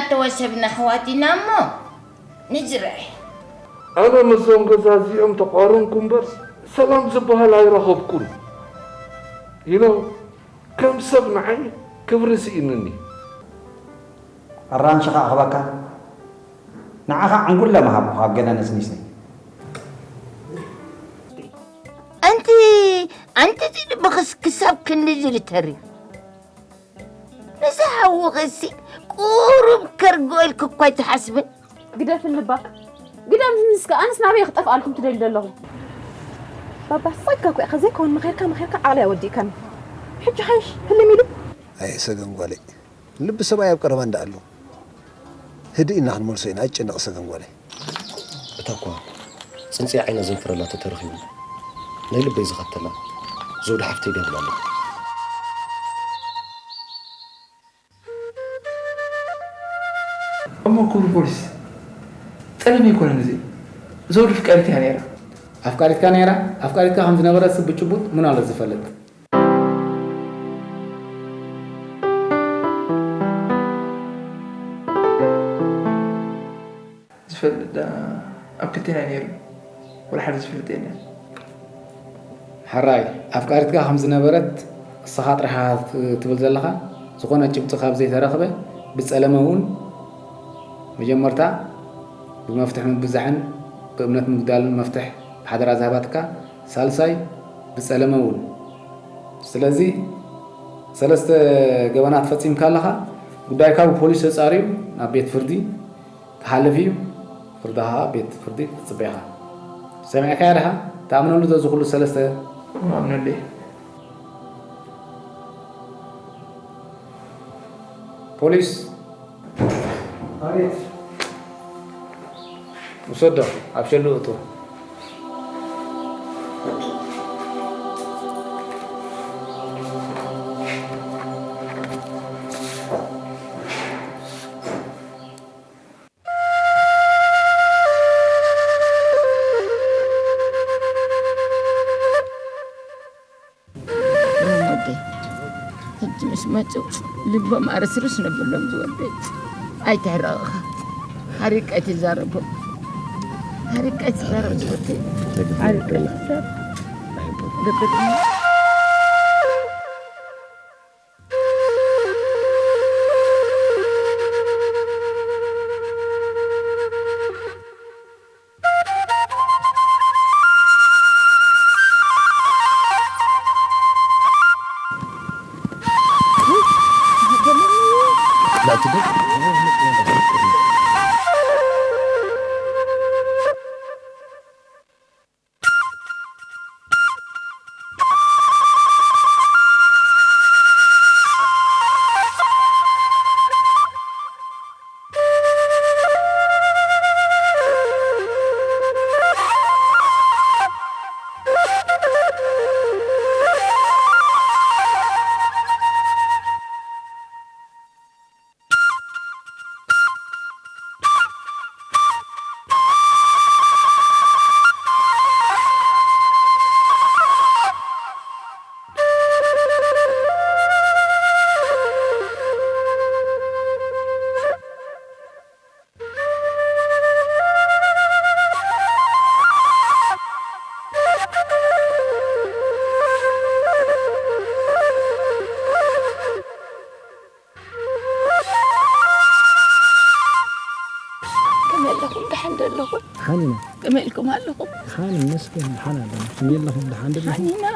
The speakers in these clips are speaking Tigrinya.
እተወሰብና ኣሕዋት ኢና እሞ ንዝርአ። ኣነ ምስዞም ገዛ እዚኦም ተቋረንኩ እምበር ሰላም ዝበሃል ኣይረኸብኩን። You know፣ ከም ሰብ ንዓይ ክብሪ ስኢንኒ። ኣራንሺ ኸኣ ክህበካ ንዓኻ ዕንጉለ ምሃብኩ ካብ ገለ ነስኒስኒ። ኣንቲ ኣንቲ እቲ ልብኽስ ክሳብ ክንድዚ ዝተሪ። ንስኻ ውኽሲ ቁሩብ ከርግኦ ኢልክ እኳ ኣይትሓስብን። ግደፍኒ እባ ግደፍኒ እስከ ኣነስ ናበይ ክጠፍኣልኩም ትደልዩ ዘለኹም? ባባ ሳይካ እኮ ኢኻ ዘይከውን መኺርካ መኺርካ ዓቕለይ ኣወዲእካኒ። ሕጂ ሓይሽ ህልም ኢሉ። ኣየ ሰገን ጓለይ ልቢ ሰብኣይ ኣብ ቀረባ እንዳ ኣሎ ህድእ ኢልና ክንመልሶ ኢና ኣይጨነቕ ሰገን ጓለይ። እታ እኳ ጽንጽያ ዓይና ዘንፍረላ ተተረኺቡ ናይ ልበይ ዝኸተላ ዘውዲ ሓፍተይ ደብል ኣለኹ። እሞ ክቡር ፖሊስ፣ ጸለመ ኣይኮነን እዚ። ዘውዲ ፍቃሪት እያ ነይራ። ኣፍቃሪትካ ነይራ? ኣፍቃሪትካ ከም ዝነበረት ብጭቡጥ መን ኣሎ ዝፈልጥ? ዝፈልጥ ደኣ ኣብ ክልቴና ነይሩ። ወላ ሓደ ዝፈልጥ የለን። ሕራይ ኣፍቃሪትካ ከም ዝነበረት እስኻ ጥራሕ ኢኻ ትብል ዘለኻ። ዝኾነ ጭብጢ ካብ ዘይተረኽበ ብጸለመ እውን መጀመርታ ብመፍትሕ ምብዛሕን ብእምነት ምጉዳልን መፍትሕ ሓደራ ዝሃባትካ፣ ሳልሳይ ብጸለመ እውን። ስለዚ ሰለስተ ገበናት ፈጺምካ ኣለኻ። ጉዳይካ ብፖሊስ ተጻርዩ ናብ ቤት ፍርዲ ክሓልፍ እዩ። ፍርድኻ ቤት ፍርዲ ክትጽበ ኢኻ። ሰሚዕካዮ ዲኻ? ትኣምነሉ ዶ እዚ ኩሉ ሰለስተ? እኣምነሉ እየ። ፖሊስ። ኣቤት። ውሰዶ፣ ኣብ ሸልኡ እቶ። ሕጂ ምስ መፁ ልቦም ኣርስርስ ነብሎም ዝወደይ ኣይትሕረቕኻ ሓሪቀ ትዛረቦም ሓሪቀ ትዛረብ ዝወደይ ሓሪቀ ትዛረብ ከመይ ኣለኹም? ደሓን ዶ ኣለኹም? ደሓን ኢና። ከመይ ኢልኩም ኣለኹም? ደሓን ይመስገን፣ ደሓን ኣለና። ከመይ ኣለኹም? ደሓን ዶ ኣለኹም? ደሓን ኢና።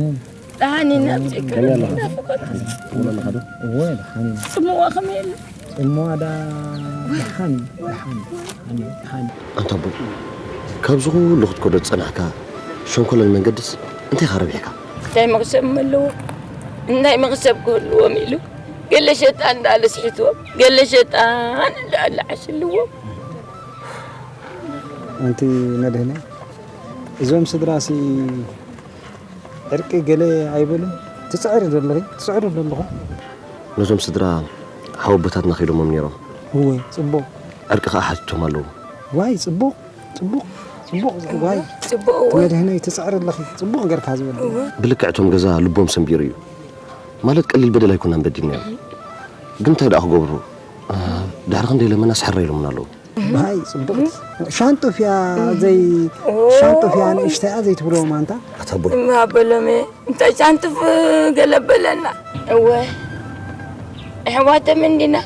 እም። ደሓን ኢና። ከመይ ኣለኹም? ናፍቆት። ደሓን ኣለኻ ዶ? እወ፣ ደሓን ኢና። ጽምዋ ከመይ ኣሎ? ጽምዋ ዳ ደሓን እዩ፣ ደሓን እዩ፣ ደሓን እዩ፣ ደሓን እዩ። ኣንታ ኣቦ፣ ካብዚ ኩሉ ክትከዶ ዝጸናሕካ ሸንኮለል መንገድስ እንታይ ኢኻ ረቢሕካ? እንታይ መኽሰብ ኣለዎ? እንታይ መኽሰብ ክህልዎም ኢሉ ገለ ሸጣን እንዳኣለ ስሒትዎም፣ ገለ ሸጣን እንዳኣለ ዓሽልዎም። ኣንቲ መድህነ፣ እዞም ስድራሲ ዕርቂ ገለ ኣይበሉን። ትጽዕሪ ዶ ኣለኺ? ትጽዕሩ ዶ ኣለኹም? ነዞም ስድራ ሓወቦታትና ከይዶሞም ነይሮም። እወ፣ ጽቡቕ። ዕርቂ ከኣ ሓቲቶም ኣለዉ። ዋይ፣ ጽቡቕ፣ ጽቡቕ፣ ጽቡቕ፣ ዋይ። ጽቡቕ፣ እወ። መድህነይ ትጽዕሪ ኣለኺ። ጽቡቕ ገርካ ዝበለ። እወ። ብልክዕ እቶም ገዛ ልቦም ሰንቢሩ እዩ። ማለት ቀሊል በደል ኣይኮናን በዲልናዮም። ግን እንታይ ደኣ ክገብሩ? ድሕሪ ክንደይ ለመናስ ሕረ ኢሎምና ኣለዉ። ባይ ጽቡቕ። ሻንጡፍ እያ ዘይ-፣ ሻንጡፍ እያ ንእሽተይ እያ ዘይትብልዎም ኣንታ? ኣታ ኣቦይ። እማ በሎም እየ። እንታይ ሻንጡፍ ገለ በለና? እወ። ኣሕዋቶም እንዲና።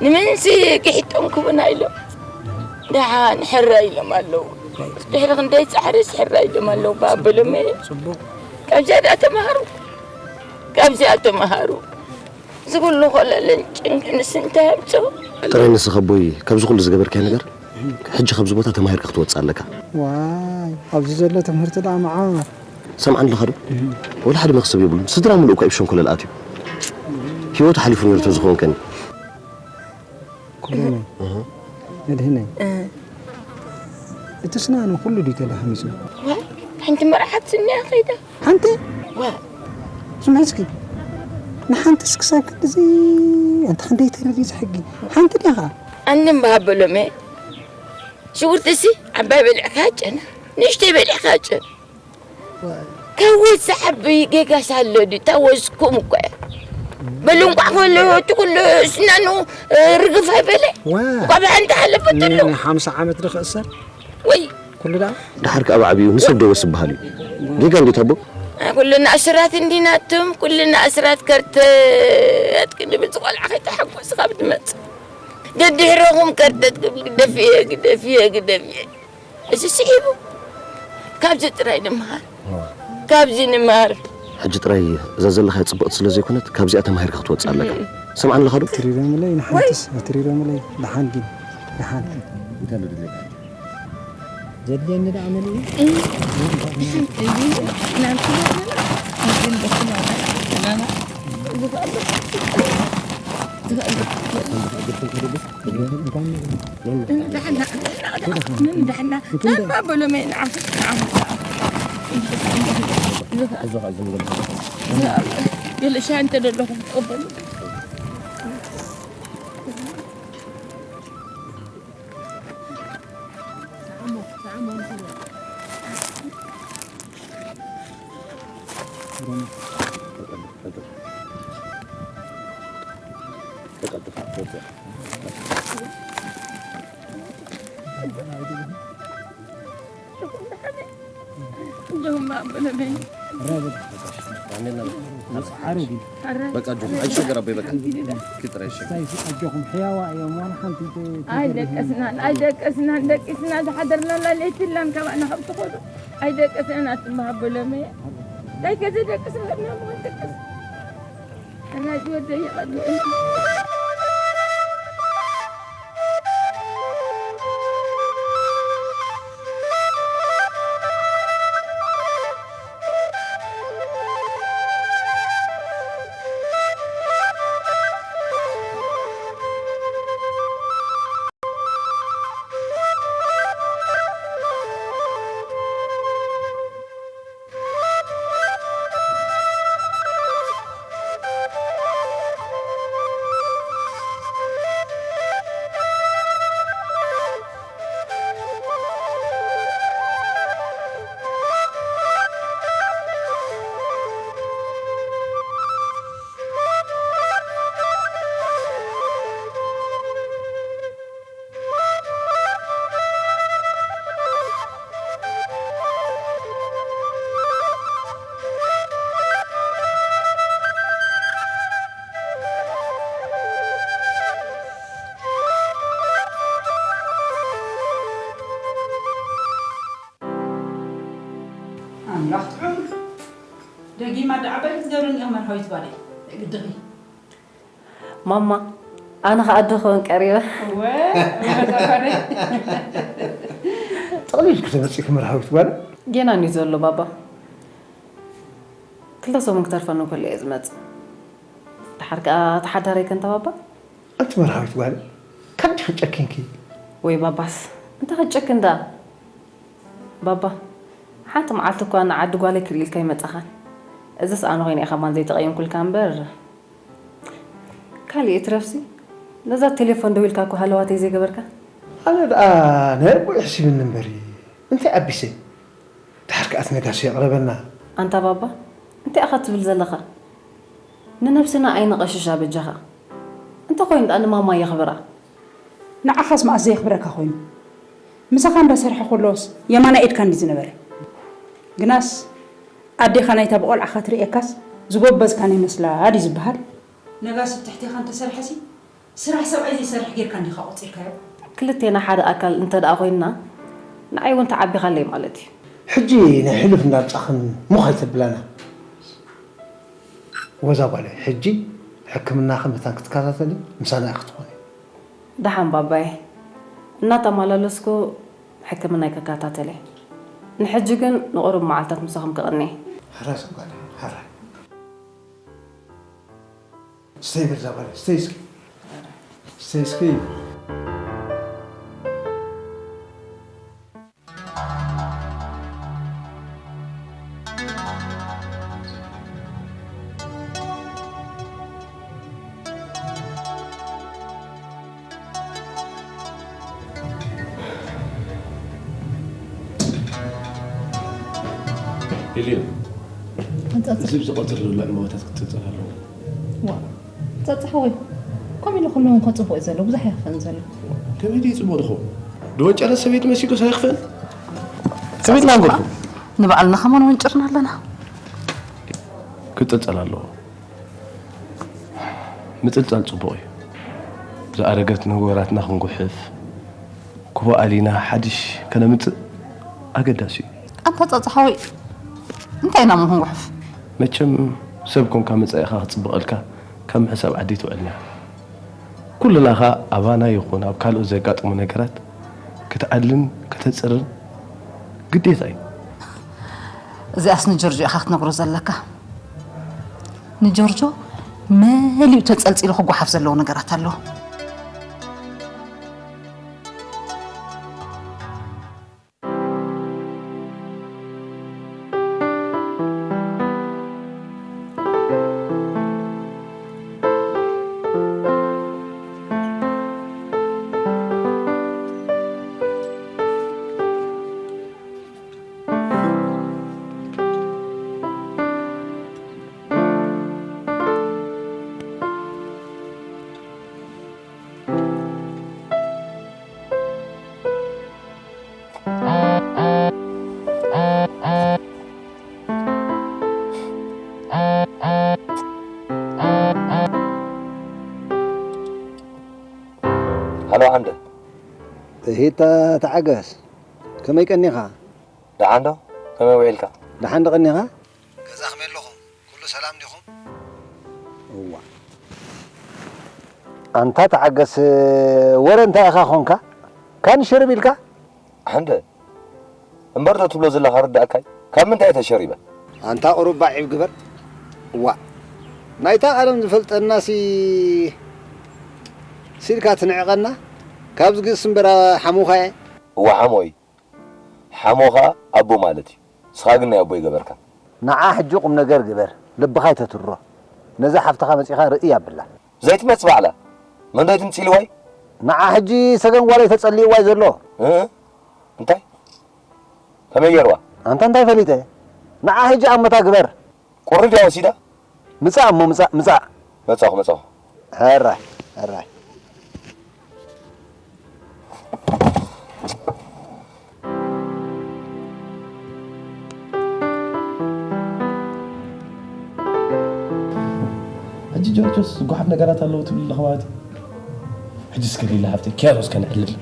ንምንሲ ግሒጦም ክቡና ኢሎም። ደሓን ሕረ ኢሎም ኣለዉ። ድሕሪ ክንደይ ጻዕሪስ ሕረ ኢሎም ኣለዉ። ባበሎም እየ። ጽቡቕ። ካብዚኣ ደኣ ተማሃሩ። ካብዚኣ ተማሃሩ። እዚ ኩሉ ኮለልን ጭንቅንስ እንታይ ኣምጽኦ? ጥራይ ንስኻ ኣቦይ፣ ካብዚ ኩሉ ዝገበርካዮ ነገር፣ ሕጂ ካብዚ ቦታ ተማሂርካ ክትወጽእ ኣለካ። ዋይ፣ ኣብዚ ዘሎ ትምህርቲ ደኣ መዓር። ሰምዓኒ ኣለኻ ዶ? ወላ ሓደ መኽሰብ የብሉን። ስድራ ምሉእ እኳ እዩ ሸንኮለል ኣትዩ። ህይወቱ ሓሊፉ ነይሩ ተዝኸውን ከኒ። ኩሎነ፣ እህ። መድህነይ፣ እ። እቲ ስናኑ ኩሉ ድዩ ተዳህሚጹ? ዋ፣ ሓንቲ መርዓት ስኒያ ኸይዳ። ሓንቲ? ዋ። ስምዒ እስኪ። ንሓንትስ ክሳብ ክንድዚ ኣንታ ክንደይ ተረዲእ ዝሕጊ። ሓንቲ ድያ ኸዓ? ኣነ እምበሃበሎም እየ። ሽጉርትሲ ዓባይ በሊዕካ ጨና፣ ንእሽተይ በሊዕካ ጨና። ካብ ወዲ ዝዓቢ ጌጋስ ኣሎ ድዩ? እታ ወስኩም እኮ እያ። በሉ እንቋዕ ከሎ እቲ ኩሉ ስናኑ ርግፍ ኣይበለ። ዋ። እንቋዕ ብሓንቲ ሓለፈትሉ። ንሓምሳ ዓመት ዶ ክእሰር? ወይ። ኩሉ ደኣ? ደሓር ከኣ ብዓቢኡ ንሰብ ዶ ወስ ዝበሃል እዩ? ጌጋ እንዴት ኣቦ? ኩልና ኣስራት እንዲናቱም፣ ኩልና ኣስራት ከርተት ክንብል ዝቆልዓ ከይተሓጎስ ካብ ትመጽእ። ደድሕረኹም ከርተት ክብል ግደፍየ፣ ግደፍየ፣ ግደፍየ። እዚ ስዒቡ ካብዚ ጥራይ ንምሃር። እዋ። ካብዚ ንምሃር። ሕጂ ጥራይ እዛ ዘለኻያ ጽብቕቲ ስለ ዘይኮነት፣ ካብዚኣ ተማሂርካ ክትወጽእ ኣለካ። እም። ሰምዓኒ ኣለኻ ዶ? ትሪሮምለይ ንሓንትስ፣ ትሪሮምለይ ደሓን ግን፣ ደሓን። እንታይ ኣሎ ድሌት? ዘድልየኒ ደኣ መን እዩ? እም። ደሓን እዩ። ናብቲ ናና፣ ናና፣ ዝኽኣሎ፣ ዝኽኣሎ። ገለ ሻሂ እንተ ደለኹም ትቐበሉ። በቃ ኣጆኹም፣ ኣይትሸገር ኣቦይ፣ በቃ። ኪድ ጥራይ ይሸገር። ኣጆኹም፣ ሕያዋ እዮም፣ ዋላ ሓንቲ ተ-፣ ኣይደቀስናን፣ ኣይደቀስናን፣ ደቂስና ዝሓደርናላ ለይቲ ላን ካባና ካብ ትኸዱ ኣይደቀስናን ኣትመሃበሎም እየ። እንታይ ከዘደቅስ ኸድና ምኾን ደቅስ? ሕራጅ ወደይ ይቐድም። ኣምላኽ ጥዑም። ደጊማ ደኣ በል ክትገብርኒ ኢኻ መርሃዊት ጓለይ። ግድኺ። ማማ፣ ኣነ ኸኣ ኣደ ክኸውን ቀሪበ። እወ፣ እወ፣ ዘፈረይ። ጥቕልል ክተመጺእኪ መርሃዊት ጓል? ጌና እንድዩ ዘሎ ባባ። ክልተ ሰሙን ክተርፈኒ እንከሎ እየ ዝመጽእ። ደሓር ከኣ ተሓዳረይ ከንታ ባባ? ኣንቲ መርሃዊት ጓል፣ ካብ ዲኺ ጨኪንኪ? ወይ ባባስ፣ እንታይ ክትጨክን ደኣ? ባባ፣ ሓንቲ መዓልቲ እኳ ንዓዲ ጓለይ ክርኢ ኢልካ ኣይመጻኻን። እዝስ ኣነ ኮይነ እየ ከማን ዘይተቐየምኩልካ እምበር። ካልእ ይትረፍሲ፣ ነዛ ቴሌፎን ደዊልካ እኮ ሃለዋተይ ዘይገበርካ። ኣነ ደኣ ናይ ኣቦይ ኣሕሲብኒ እምበሪ፣ እንታይ ኣቢሰ? ድሓር ከኣ እቲ ነጋሲ የቕረበና። ኣንታ ባባ፣ እንታይ ኢኻ ትብል ዘለኻ? ንነብስና ኣይነቐሽሻ በጃኻ። እንተኾይኑ ደኣ ንማማ የኽብራ። ንዓኻስ መኣስ ዘየኽብረካ ኮይኑ? ምሳኻ እንዳሰርሐ ከሎስ የማናይ ኢድካ እንዲ ዝነበረ። ግናስ ኣዴኻ ናይታ ብቆልዓኻ ትርእየካስ ዝጎበዝካ ነይመስላ ድዩ ዝበሃል? ነጋሲ ትሕቴኻ እንተሰርሐሲ ስራሕ ሰብኣይ ዘይሰርሕ ጌርካ እንዲኻ ቆጺርካዮ። ክልቴና ሓደ ኣካል እንተ ደኣ ኮይንና ንዓይ እውን ተዓቢኻለይ ማለት እዩ። ሕጂ ናይ ሕሉፍ እንዳምጻኽን ሙኽ ኣይተብላና። ወዛ ጓለይ፣ ሕጂ ሕክምናኺ መታን ክትከታተሊ ምሳና ኢኺ ትኾኒ። ደሓን ባባየ፣ እናተመላለስኩ ሕክምናይ ክከታተል እየ። ንሕጂ ግን ንቑሩብ መዓልታት ምሳኹም ክቕኒ እየ። ሕራይ ሰጓል፣ ሕራይ። ስተይ በል እዛ ጓል፣ ስተይ እስኪ። ስተይ እስኪ። ኢልዮ፣ ኣንጻጽ እዚ ብዝቐጽር ዘሎ ዕምባባታት ክትጽንጸል ኣለዎ። ዋ፣ ጸጽ ሓወይ፣ ከምኡ ኢሉ ከለዉ እኳ ጽቡቕ እዩ ዘሎ፣ ብዙሕ ኣይኽፈእን ዘሎ። ከመይ ድዩ ጽቡቕ ዝኸውን? ድወንጨረ ሰበይቲ መሲሉስ ኣይኽፈእን? ከመይ ኢልና ንገርኩ? ንባዕልና ከማን ወንጭርና ኣለና። ክጽንጸል ኣለዎ። ምጽልጻል ጽቡቕ እዩ። ዝኣረገት ነገራትና ክንጉሕፍ፣ ክቡእ ኣሊና ሓድሽ ከነምጽእ ኣገዳሲ እዩ። ኣንታ ጸጽ ሓወይ፣ እንታይ ኢና ምን ክንጉሕፍ? መቸም ሰብ ኮንካ መጻኢኻ ክጽብቐልካ ካብ ምሕሳብ ዓዲ ኣይትውዕልን ኢኻ። ኩልና ኸኣ ኣባና ይኹን ኣብ ካልኦት ዘጋጥሙ ነገራት ክትኣልን ከተጽርን ግዴታ እዩ። እዚኣስ ንጆርጆ ኢኻ ክትነግሮ ዘለካ። ንጆርጆ መሊኡ ተጸልጺሉ ክጓሓፍ ዘለዎ ነገራት ኣሎ። ሃሎ ዓንደ። እሂታ ተዓገስ። ከመይ ቀኒኻ? ደሓን ዶ? ከመይ ውዒልካ? ደሓን ዶ ቀኒኻ? ገዛ ከመይ ኣለኹም? ኩሉ ሰላም ዲኹም? እዋ። ኣንታ ተዓገስ፣ ወረ እንታይ ኢኻ ኾንካ? ካን ሽርብ ኢልካ? ዓንደ። እምበር ዶ ትብሎ ዘለኻ ርዳእካይ? ካብ ምንታይ እየ ተሸሪበ? ኣንታ ቁሩብ ባዒብ ግበር። እዋ። ናይታ ዓለም ዝፈልጠናሲ ሲልካ ትንዕቐና? ካብ ዝግስ እምበር ሓሙኻ እየ። እዋ ሓሞይ። ሓሞ ኸኣ ኣቦ ማለት እዩ። ንስኻ ግን ናይ ኣቦ ይገበርካ። ንዓ ሕጂ ቁም ነገር ግበር፣ ልብኻ ኣይተትሮ። ነዛ ሓፍትኻ መጺኻ ርእይ ኣብላ። ዘይትመጽእ ባዕላ። መን ዶ ኣይትምጽእ ኢልዋይ? ንዓ ሕጂ ሰገን ጓለይ ተጸሊእዋይ ዘሎ። እ? እንታይ? ከመይ ገይርዋ? ኣንታ እንታይ ፈሊጠ? ንዓ ሕጂ ኣመታ ግበር። ቁሪ ድያ ወሲዳ? ምጻእ እሞ ምጻእ፣ ምጻእ። መጻኹ፣ መጻኹ። ሕራይ፣ ሕራይ። ሕጂ ጆርጆስ ዝጓሓፍ ነገራት ኣለዉ ትብል ኣለኻ ማለት እዩ? ሕጂ እስከ ሊላ ሓፍተይ፣ ኪያኖ እስከ ንዕልል።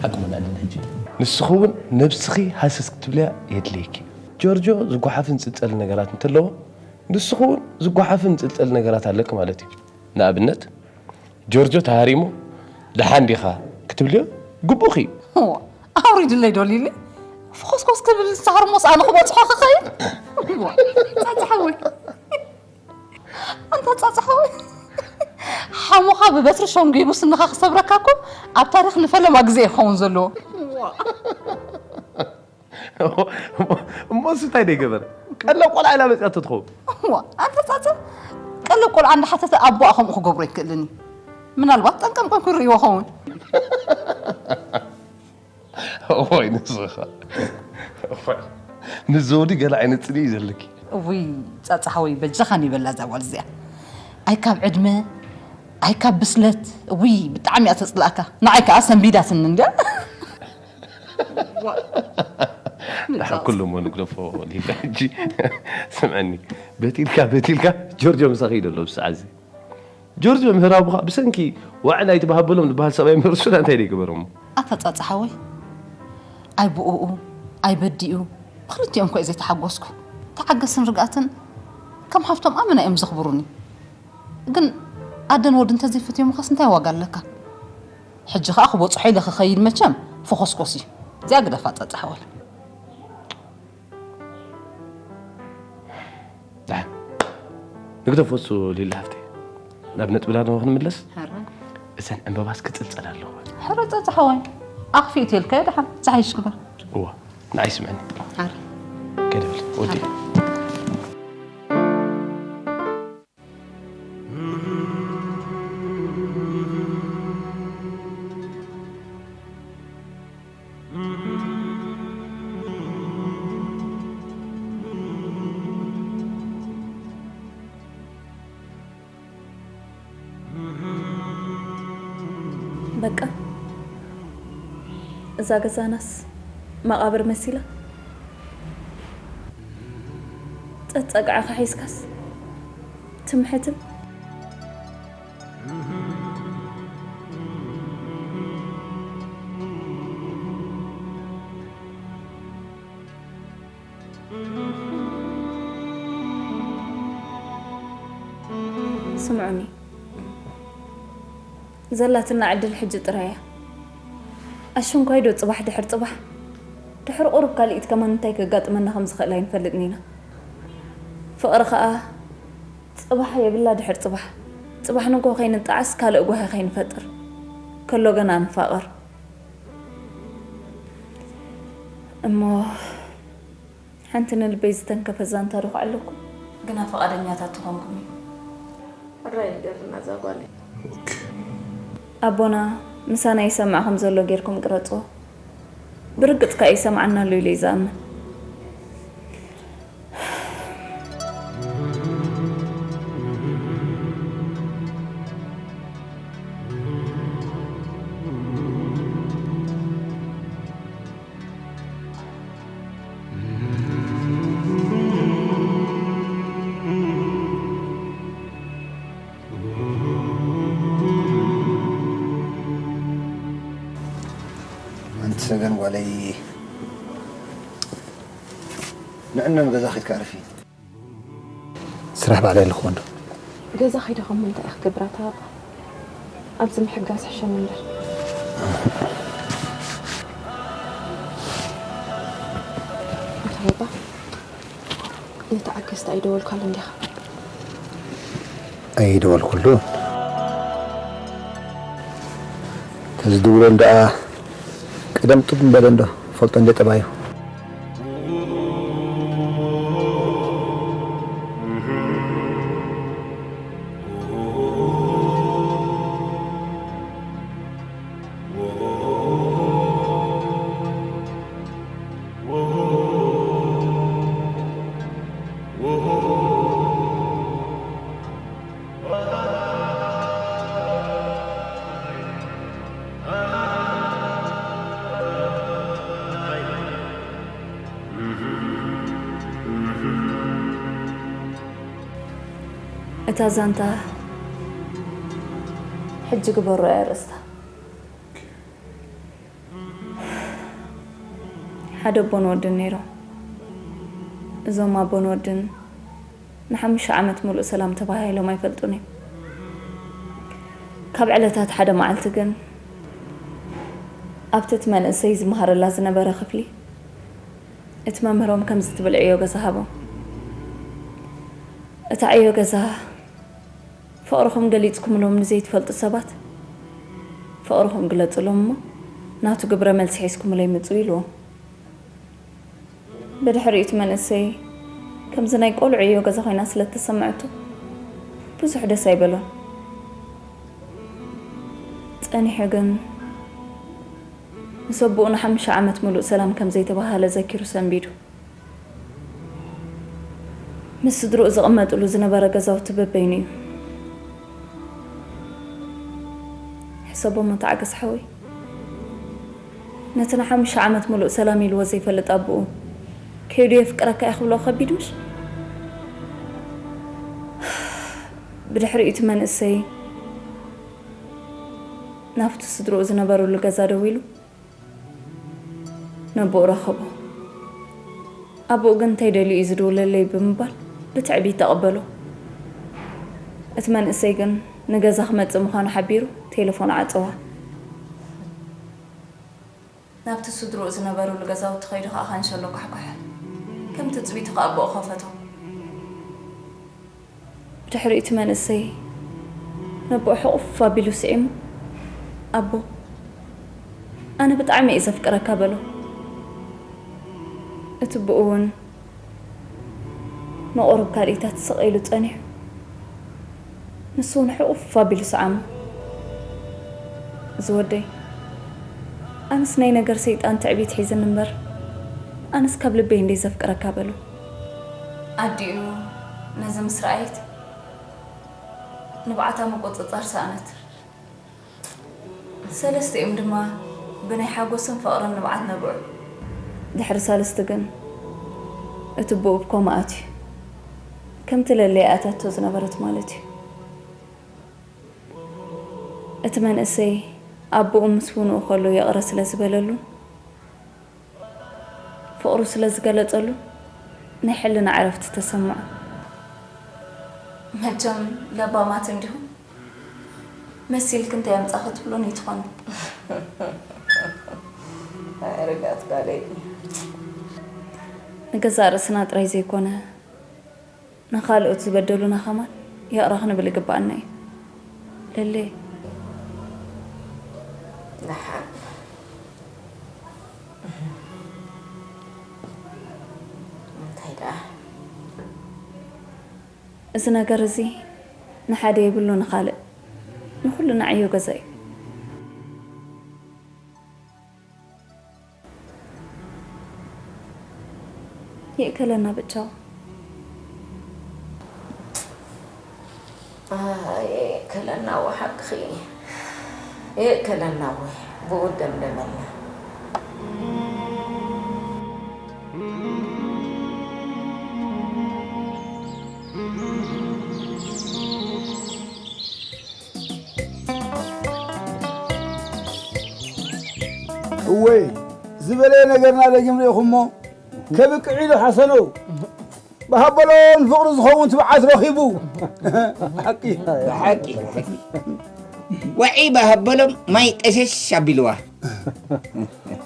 ሓቂ ሞ ንዕልል ሕጂ። ንስኺ እውን ነብስኺ ሃሰስ ክትብልያ የድልየኪ። ጆርጆ ዝጓሓፍን ዝጽልጸልን ነገራት እንተለዎ፣ ንስኺ እውን ዝጓሓፍን ዝጽልጸልን ነገራት ኣለኪ ማለት እዩ። ንኣብነት፣ ጆርጆ ተሃሪሙ፣ "ደሓን ዲኻ?" ክትብልዮ ግቡእኺ እዩ። እዋ፣ ኣውሪድለይ ዶ ሊሊ? ፍኾስኮስ ክብል ሳዕሪ ሞስ ኣነ ክበጽሖ ክኸይድ? እዋ፣ ጻጻ ሓወይ። ኣንታ ጻጻ ሓወይ። ሓሞኻ ብበትሪ ሸንጒቡ ስንኻ ክሰብረካ እኮ ኣብ ታሪኽ ንፈለማ ግዜ ይኸውን ዘለዎ። እዋ። እሞ እሱ እንታይ ደይገበረ? ቀለብ ቆልዓ ኢላ መጺኣቶ ትኸውን። እዋ፣ ኣንተ ጻጸ፣ ቀለብ ቆልዓ እንዳሓተተ ኣቦኣ ከምኡ ክገብሮ ኣይክእልን እዩ። ምናልባት ጠንቀም ቆም ክርእይዎ ኸውን። እዋይ ንስኻ። እዋይ። ምስ ዘውዲ ገለ ዓይነት ጽልኢ እዩ ዘለኪ። እውይ፣ ጻጻ ሓወይ፣ በጃኻ ንይበላ እዛ ጓል እዚኣ። ኣይ ካብ ዕድመ፣ ኣይ ካብ ብስለት ውይ ብጣዕሚ እያ ተፅላእካ። ንዓይ ከዓ ሰንቢዳትኒ እንድያ። ደሓን ኩሉ እሞ ንግደፎ ሊለ ሕጂ። ስምዐኒ፣ በቲልካ በቲልካ ጆርጆ ምሳኺ እዩ ዘሎ ብሰዓት እዚ። ጆርጅ መምህር ኣቦኻ ብሰንኪ ዋዕ ናይቲ ባህበሎም ዝበሃል ሰብኣይ ምህር ሱዳን እንታይ ደይገበሮሞ? ኣታ ጻጻ ሓወይ፣ ኣይ ብኡኡ ኣይ በዲኡ ብክልቲኦም ኮ ዘይተሓጎስኩ። ተዓገስን ርግኣትን ከም ሃፍቶም ኣመና እዮም ዘኽብሩኒ። ግን ኣደን ወዲ እንተዘይፈትዮምኻስ እንታይ ዋጋ ኣለካ? ሕጂ ኸኣ ክበጽሖ ኢለ ክኸይድ መቸም ፈኾስኮስ እዩ። እዚኣ ግደፋ ጻጻ ሓወይ። ደሓን ንግደፎ እሱ ሊሊ ሓፍተይ፣ ናብ ነጥብና ዶ ክንምለስ? እዘን ዕምበባስ ክጽልጸላ ኣለዎ። ሕረ ጸጽሓወይ ኣኽፊእት የልካዮ ደሓን ጸሓይሽ ግበር። እዋ ንዓይ ስምዕኒ። ከደብል ወዲ በቃ እዛ ገዛናስ መቓብር መሲላ። ጸጸግዕኻ ሒዝካስ ትምሕትን። ስምዑኒ፣ ዘላትና ዕድል ሕጂ ጥራይ እያ። ኣሽንኳይ ዶ ጽባሕ ድሕሪ ጽባሕ፣ ድሕሪ ቁሩብ ካልኢት ከማን እንታይ ከጋጥመና ከም ዝኽእል ኣይንፈልጥን ኢና። ፍቕሪ ኸኣ ጽባሕ የብላ ድሕሪ ጽባሕ። ጽባሕ ንግሆ ከይንጣዓስ ካልእ ጓሂ ከይንፈጥር፣ ከሎ ገና ንፋቐር። እሞ ሓንቲ ንልበይ ዝተንከፈ ዛንታ ዶ ክዕለኩም? ግና ፍቓደኛታት ትኾንኩም እዩ። ሕራይ ይገርና እዛ ጓለይ። ኣቦና ምሳና ይሰምዕ ከም ዘሎ ጌርኩም ቅረጽዎ። ብርግጽ ከኣ ይሰምዓና ኣሎ ኢለ እየ ዝኣምን። ኣንቲ ሰገን ጓለይ ንዕነን ገዛ ኺድካ ዕርፊ። ስራሕ ባዕለይ ኣለኹ ወንዶ። ገዛ ኸይደ ኸሞ እንታይ እየ ክገብር ኣታ ባባ? ኣብዚ ምሕጋዝ ሕሸኒ እምበር። ኣታ ባባ ነቲ ዓገስቲ ኣይደወልካሉን ዲኻ? ኣይደወልኩሉን። ተዝድውለሉ ደኣ ቀደም ጡብ ምበለ እንዶ ፈልጦ እንደ ጠባዩ። እታ ዛንታ ሕጂ ግበሮ እያ ኣርእስታ። ሓደ ኣቦን ወድን ነይሮም። እዞም ኣቦን ወድን ንሓሙሽተ ዓመት ሙሉእ ሰላም ተባሃሂሎም ኣይፈልጡን እዮም። ካብ ዕለታት ሓደ መዓልቲ ግን ኣብቲ እቲ መንእሰይ ዝመሃረላ ዝነበረ ክፍሊ እቲ መምህሮም ከምዚ ትብል ዕዮ ገዛ ሃቦም። እታ ዕዮ ገዛ ፍቕርኹም ገሊጽኩምሎም ንዘይትፈልጡ ሰባት ፍቕርኹም ግለጹሎም እሞ ናቱ ግብረ መልሲ ሒዝኩምለይ ምጹ ኢልዎም። ብድሕሪኡ እቲ መንእሰይ ከምዚ ናይ ቆልዑ ዕዮ ገዛ ኮይና ስለ እተሰምዐቶ ብዙሕ ደስ ኣይበሎን። ጸኒሑ ግን ምስ ኣቦኡ ንሓሙሽተ ዓመት ምሉእ ሰላም ከም ዘይተባህሃለ ዘኪሩ ሰንቢዱ። ምስ ስድርኡ ዝቕመጥሉ ዝነበረ ገዛውቲ በበይኑ እዩ። ሰቦሞ ተዓገስ ሓወይ። ነቲ ንሓሙሽተ ዓመት ሙሉእ ሰላም ኢልዎ ዘይፈልጥ ኣቦኡ ከይዱ የፍቅረካ እየ ክብሎ ከቢድ ምሽ? ብድሕሪኡ እቲ መንእሰይ ናብቲ ስድርኡ ዝነበሩሉ ገዛ ደዊሉ ነቦኡ ረኸቦ። ኣቦኡ ግን እንታይ ደልዩ እዩ ዝድውለለይ ብምባል ብትዕቢት ተቐበሎ። እቲ መንእሰይ ግን ንገዛ ክመጽእ ምዃኑ ሓቢሩ ቴሌፎን ዓጸዋ። ናብቲ ስድርኡ ዝነበሩሉ ገዛውቲ ከይዱ ከኣ ካንሸሎ ኳሕኳሐ። ከም ትጽቢቱ ከኣ ኣቦኡ ከፈቶ። ብድሕሪኡ እቲ መንእሰይ ነቦኡ ሕቑፍ ኣቢሉ ስዒሙ፣ ኣቦ፣ ኣነ ብጣዕሚ እየ ዘፍቅረካ በሎ። እቲ ኣቦኡ እውን ንቑሩብ ካልኢታት ስቕ ኢሉ ጸኒሑ፣ ንሱ እውን ሕቑፍ ኣቢሉ ሰዓሞ። ዝወደይ፣ ኣነስ ናይ ነገር ሰይጣን ትዕቢት ሒዝኒ እምበር፣ ኣነስ ካብ ልበይ እንደ ዘፍቅረካ በሎ። ኣዲኡ ነዚ ምስ ረኣየት፣ ንብዓታ ምቁጽጻር ሰኣነት። ሰለስቲኦም ድማ ብናይ ሓጎስን ፍቕርን ንብዓት ነብዑ። ድሕሪ ሳልስቲ ግን እቲ ኣቦኡ ኣብ ኮማ ኣትዩ። ከምቲ ለለይ ኣትያቶ ዝነበረት ማለት እዩ። እቲ መንእሰይ ኣቦኡ ምስ ውንኡ ከሎ ይቕረ ስለ ዝበለሉን ፍቕሩ ስለ ዝገለጸሉን ናይ ሕልና ዕረፍቲ ተሰምዖ። መቸም ለባማት እንዲኹም መሲልኪ እንታይ ኣምጻኺ ትብሉኒ ትኾኑ። ኣይ ርግኣት ጓለይ። ንገዛእ ርእስና ጥራይ ዘይኮነ ንኻልኦት ዝበደሉና ኸማን ይቕረ ክንብል ይግብኣና እዩ። ለሌ። ደሓን። እንታይ ደኣ? እዚ ነገር እዚ ንሓደ የብሉ ንኻልእ፣ ንኹልና ዕዮ ገዛ እዩ። ይእከለና ብቻው። ኣይ፣ የእከለና፣ ወሓቅኺ። የእከለና፣ ወይ ብኡ ደምደመልና። እወይ፣ ዝበለየ ነገርና ደጊም ርኢኹሞ? ከብቅዕ ኢሉ ሓሰኖ። ብሃበሎም ንፍቕሪ ዝኸውን ትብዓት ረኺቡ። ብሓቂ። ብሓቂ። ወዒ ብሃበሎም ማይ ጠሸሽ ኣቢልዋ።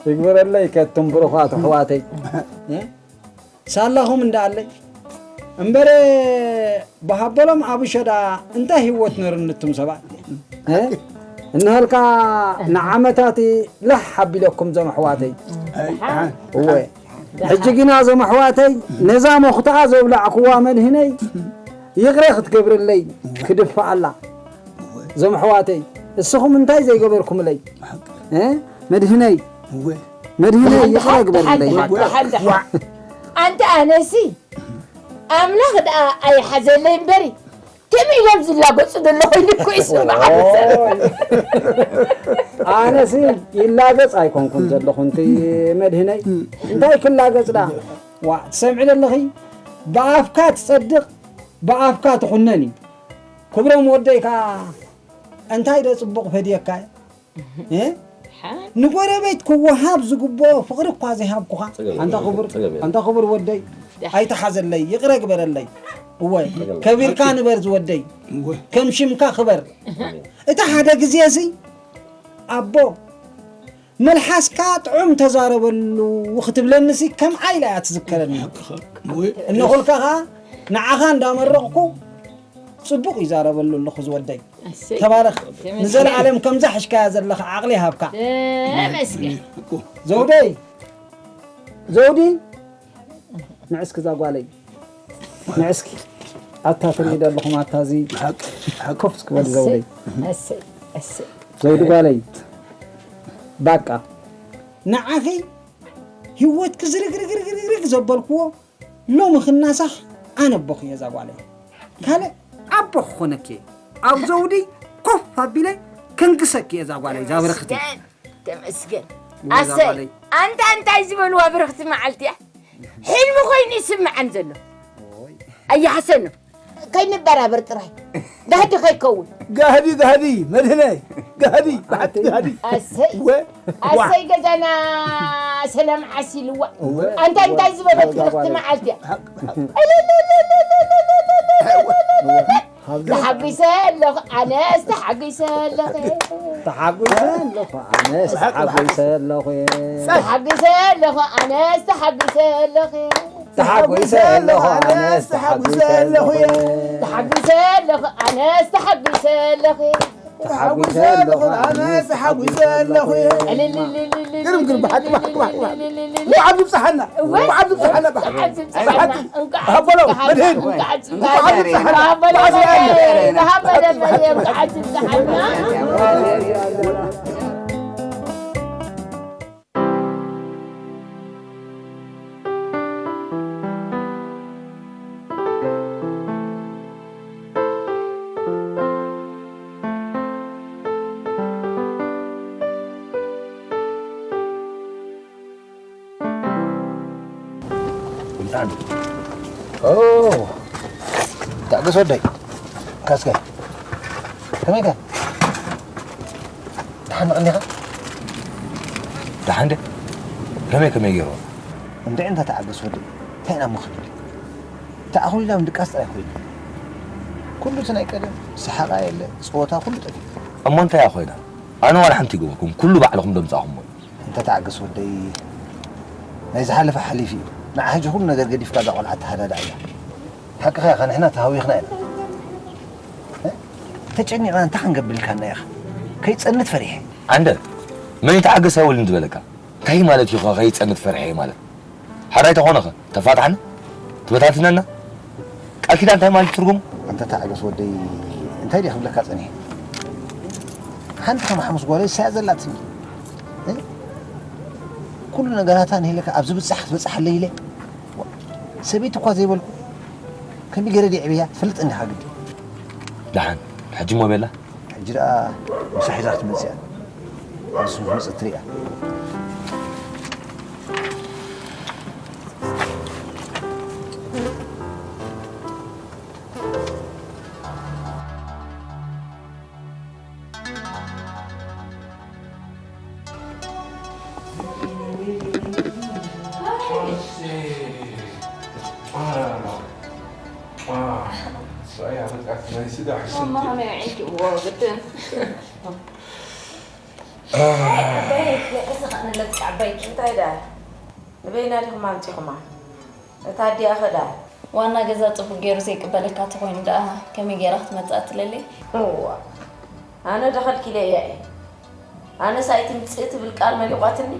ይግበረለይ ከቱም ብሩኻት ኣሕዋተይ። ሳላኹም እንዳኣለይ። እምበረ ብሃበሎም ኣብ ሸዳ እንታይ ህይወት ነሩ ንቱም ሰባት? እ? እንሃልካ ንዓመታት ላሕ ኣቢለኩም ዘም ኣሕዋተይ። እወ። ሕጂ ግና ዘም ኣሕዋተይ ነዛ መኹታኣ ዘብላዕክዋ መድህነይ ይቕረ ክትገብርለይ ክድፋኣላ። ዘም ኣሕዋተይ እስኹም እንታይ ዘይገበርኩምለይ? እ? መድህነይ። እወ። መድህነይ ይቕረ ግበርለይ። ደሓን፣ ደሓን፣ ደሓን። ኣንተ ኣነሲ ኣምላኽ ደኣ ኣይሓዘለይ እምበሪ፣ ከመይ ኢሎም ዝላገጹ ዘለኹ ኢሉ እኮ ይስምዓ። ኦይ። ኣነሲ ይላገጽ ኣይኮንኩን ዘለኹ፣ እንቲ መድህነይ። እንታይ ክላገጽ ደኣ? ዋ፣ ትሰምዒ ዘለኺ? ብኣፍካ ትጸድቕ፣ ብኣፍካ ትኹነን እዩ። ክብሮም ወደይ ከኣ እንታይ ዶ ጽቡቕ ፈድየካ? እ? ሓን። ንጎረቤት ክወሃብ ዝግብኦ ፍቕሪ እኳ ዘይሃብኩኻ። ጸገም ኣንታ የለን፣ ክቡር፣ ጸገም የለን። ኣንታ ክቡር ወደይ፣ ደሓን። ኣይተሓዘለይ፣ ይቕረ ግበረለይ። እወ፣ ጸገም። ከቢርካ ንበር ዝወደይ። እወ። ከም ሽምካ ክበር። ኣሜን። እቲ ሓደ ግዜ እዚ፣ ኣቦ፣ መልሓስካ ጥዑም ተዛረበሉ ክትብለኒ ሲ ከም ዓይላ እያ ትዝከረኒ። ሓቅኻ። እወ። እነኹልካ ኸዓ ንዓኻ እንዳመረቕኩ ጽቡቕ ይዛረበሉ ኣለኹ ዝወደይ። እሰይ። ተባረኽ። ተመስገን። ንዘለዓለም ከምዛ ሕሽካያ ዘለኻ ዓቕሊ ይሃብካ። ተመስገን። ዘውደይ፣ ዘውዲ፣ ንዕስኪ እዛ ጓለይ። ንዕስኪ። ኣታ ትርኢ ዘለኹም፣ ኣታ እዚ ሓቂ፣ ሓቂ። ኮፍ እስኪ በል ዘውደይ። እሰይ፣ እሰይ። ዘውዲ ጓለይ። ባቃ። ንዓኺ ህይወትኪ ዝርግርግርግርግርግ ዘበልክዎ ሎሚ ክናሳሕ ኣነ ኣቦኺ እየ እዛ ጓለይ። ካልእ ኣቦ ክኾነኪ እየ። ኣብ ዘውዲ ኮፍ ኣቢለ ከንግሰኪ እየ እዛ ጓለይ፣ እዛ ብርኽቲ። ተመስገን፣ ተመስገን። እዛ ኣሰይ፣ ጓለይ። ኣንታ እንታይ ዝበልዋ ብርኽቲ መዓልቲ እያ? ሕልሚ ኮይኑ ይስምዐን ዘሎ። ኦይ። ኣያሕሰኖ፣ ከይንበራበር ጥራይ። ጋህዲ ከይከውን። ጋህዲ፣ ጋህዲ፣ መድህነይ። ጋህዲ፣ ብሓቂ ጋህዲ። ኣሰይ። ወ-፣ ዋ። ኣሰይ ገዛና ሰላም ዓሲልዋ። ወ-፣ ኣንታ እንታይ ዝበለት ወ-፣ ብርኽቲ መዓልቲ እያ? ሓቅ፣ ሓቅ። ተሓጒሰ ኣለኹ፣ ኣነስ ተሓጒሰ ኣለኹ። ተሓጒሰ ኣለኹ፣ ኣነስ ተሓጒሰ ኣለኹ። ተሓጒሰ ኣለኹ፣ ኣነስ ተሓጒሰ ኣለኹ። ተሓጒሰ ኣለኹ፣ ኣነስ ተሓጒሰ ኣለኹ። ተሓጒሰ ኣለኹ፣ ኣነስ ተሓጒሰ ኣለኹ። ተሓጒሰ ኣለኹ፣ ኣነስ ተሓጒሰ ኣለኹ። ግርም፣ ግርም፣ ብሓቂ፣ ብሓቂ፣ ብሓቂ፣ ብሓቂ። እንኳዕ ኣብዝብፅሓና፣ እወ። እንኳዕ ኣብዝብፅሓና፣ ብሓቂ። እንኳዕ ኣብዝብፅሓና። ብሓቂ። እንኳዕ ሃበሎ፣ ኣብዝብፅሓና። መድህን። እንኳዕ ኣብዝብፅሓና። እንኳዕ ኣብዝብፅሓና። ሃበሎ፣ ብሓቂ። መድህን፣ ሃበሎ፣ መድህን፣ እንኳዕ ኣብዝብፅሓና። ቁምጣን። ኦ፣ ታገስ ወደይ። ካስከ። ከመይ ከ? ደሓን መቐኒኻ? ደሓን ደ? ከመይ ከመይ ገይሩ? እንድዒ እንተ ተዓገስ ወደይ። እንታይ ኢና እሞ ክንብል? ተኣኹሊላ ምድቃስ ጥራይ ኮይኑ። ኩሉ እቲ ናይ ቀደም ሰሓቓ የለ፣ ጸወታ ኩሉ ጠፊኡ። እሞ እንታይ እያ ኮይና? ኣነ ዋላ ሓንቲ ይገበርኩም፣ ኩሉ ባዕልኹም ደምጻኹሞ እዩ። እንተ ተዓገስ ወደይ፣ ናይ ዝሓለፈ ሓሊፉ እዩ። ንዓ ሕጂ ኩሉ ነገር ገዲፍካ እዛ ቆልዓ ኣተሃዳድኣ እያ። ሓቅኻ ኢኻ፣ ንሕና ተሃዊኽና ኢና። እ? ተጨኒቕና እንታይ ክንገብር ኢልካና ኢኻ? ከይጸንት ፈሪሐ። ኣንደ፣ መን እዩ ተዓገስ ኣይውልን ዝበለካ? እንታይ ማለት እዩ ከ ከይጸንት ፈሪሐ ማለት? ሓራይ ተኾነ ኸ? ተፋትሓና? ትበታትነና? ቃል ኪዳን እንታይ ማለት ትርጉሙ? ኣንታ ተዓገስ ወደይ፣ እንታይ ድየ ክብለካ ጸኒሐ? ሓንቲ ከም ሓሙስ ጓለይ እሳያ ዘላትኒ። እ? ኩሉ ነገራታ ንሂለካ ኣብ ዝብጻሕ ክትበጽሓለይ ኢለ። ሰበይቲ እኳ ዘይበልኩ፣ ከመይ ገይረ ድየ ዕብያ? ትፈልጥ እንዲኻ ግዲ። ደሓን፣ ሕጂ እሞ ቤላ? ሕጂ ደኣ ምሳ ሒዛ ክትመጽእ እያ። ኣብ ሱስ መጸት ትሪኣ። እንታይ ደኣ? ንበይና ዲኹም ኣምጺኹማ? እታ ኣዲኣ ኸ ደኣ? ዋና ገዛ ጽቡቕ ገይሩ ዘይቅበለካ ተኾይኑ ደኣ ከመይ ገይራ ክትመጽኣ ትለሊ? እዋ፣ ኣነ ዶ ከልኪለያ እየ? ኣነስ ኣይትምጽእ ትብል ቃል መሊቋትኒ።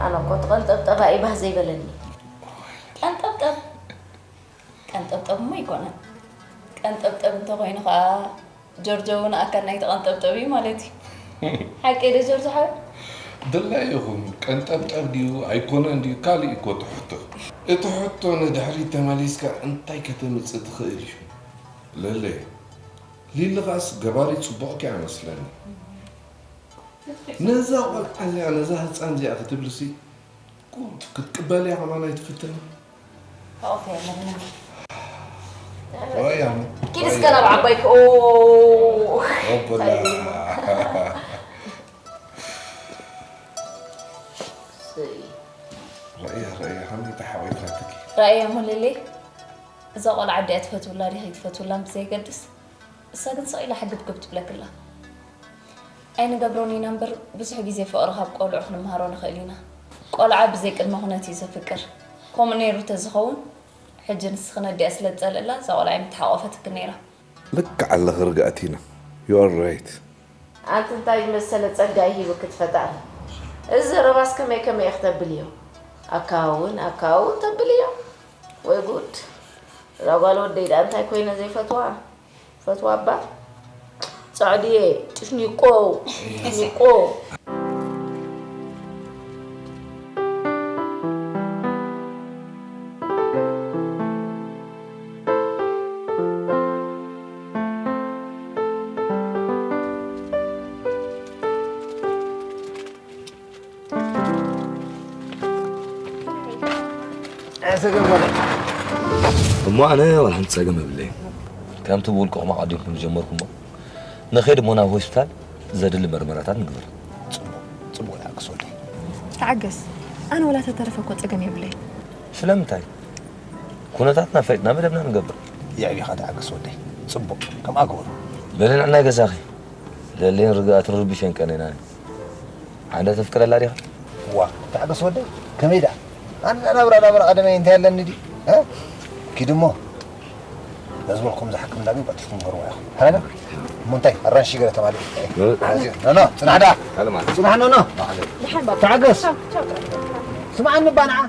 ኣነ እኮ ትቐንጠብጠባ እዩ ባህ ዘይበለኒ። ቀንጠብጠብ? ቀንጠብጠብ እሞ ኣይኮነን። ቀንጠብጠብ እንተኾይኑ ኸኣ ጆርጆ እውን ኣካል ናይቲ ቀንጠብጠብ እዩ ማለት እዩ። ሓቀይ ዶ ጆርጆ ሓወይ? ድላይ ይኹን ቀንጠብጠብ ድዩ ኣይኮነን ድዩ ካልእ እዩ እኮ እቲ ሕቶ። እቲ ሕቶ ንድሕሪት ተመሊስካ እንታይ ከተምጽእ ትኽእል እዩ። ለለ፣ ሊሊ ኸኣስ ገባሪ ጽቡቕኪ እያ መስለኒ። ነዛ ቆልዓ እዚኣ፣ ነዛ ህጻን እዚኣ ክትብልሲ ክትቅበልያ ከማን ኣይትፍትኒ። ኦኬ፣ ለምለም። ወያ። ኪድ እስከ ናብ ዓባይኪ። ኦ። ኦቦላ። ረእያ፣ ረእያ፣ ከመይ ተሓቂፋትኪ? ረእያ እሞ ሊሊ፣ እዛ ቆልዓ ኣዲኣ ትፈትውላ ድያ ከይትፈትውላ ብዘየገድስ፣ እሳ ግን ስቕ ኢላ ሕግብግብ ትብለክላ። ኣይንገብሮን ኢና እምበር፣ ብዙሕ ግዜ ፍቕሪ ካብ ቆልዑ ክንምሃሮ ንኽእል ኢና። ቆልዓ ብዘይ ቅድመ ኩነት እዩ ዘፍቅር። ከምኡ ነይሩ ተዝኸውን፣ ሕጂ ንስኺ ነዲኣ ስለ ትጸልእላ፣ እዛ ቆልዓ ኣይምተሓቖፈትክን ነይራ። ልክዕ ኣለኺ ርግኣቲና። You are right። ኣንቲ እንታይ ዝመሰለ ጸጋ እዩ ሂቡኪ እቲ ፈጣሪ። እዚ ዘረባስ ከመይ ከመይ ኢኺ ተብልዮ? ኣካውን፣ ኣካውን ተብልዮ? ወይ ጉድ! እዛ ጓል ወደይ ደኣ እንታይ ኮይነ ዘይፈትዋ? ፈትዋ እባ ጻዕድየ፣ ጭፍኒቆ፣ ጭፍኒቆ። እሞ ኣነ ዋላ ሓንቲ ጸገም የብለይን። ከምቲ ብውልቅኹም ኣቐዲምኩም ዝጀመርኩሞ፣ ንኸይድ እሞ ናብ ሆስፒታል ዘድሊ መርመራታት ንግበር። ጽቡቕ፣ ጽቡቕ ተዓገስ ወደይ። ተዓገስ። ኣነ ዋላ ተተረፈ እኮ ጸገም የብለይን። ስለምንታይ? ኩነታትና ፈሊጥና መደብና ንገብር። የዕቢኻ ተዓገስ ወደይ። ጽቡቕ፣ ከምኣ ግበሩ። በሊ ንዕናይ ገዛኺ። ለሌን ርግኣትን ርብሸን ቀኒና። ዓንዳ ተፍቅረላ ዲኻ? ዋ፣ ተዓገስ ወደይ። ከመይ ደኣ? ኣነ ናብራ ናብራ ቀደመይ እንታይ ኣለኒ ድዩ? እ? ኪድ እሞ። ነዚ በልኩም ዝሓክምና ግን ቀልጢፍኩም ገርዋ ኢኹም። ሓላለ? እሞ እንታይ? ኣራንሺ ገለ ተማሊ። እ? ኣዚ፣ ኖ፣ ኖ፣ ጽናሕ ደኣ። ኣለ ማለት። ጽናሕ፣ ኖ፣ ኖ። ኣለ። ደሓን ባባ። ተዓገስ። ቻው፣ ቻው፣ ጥራሕ። ስምዓኒ እባ ንዓ።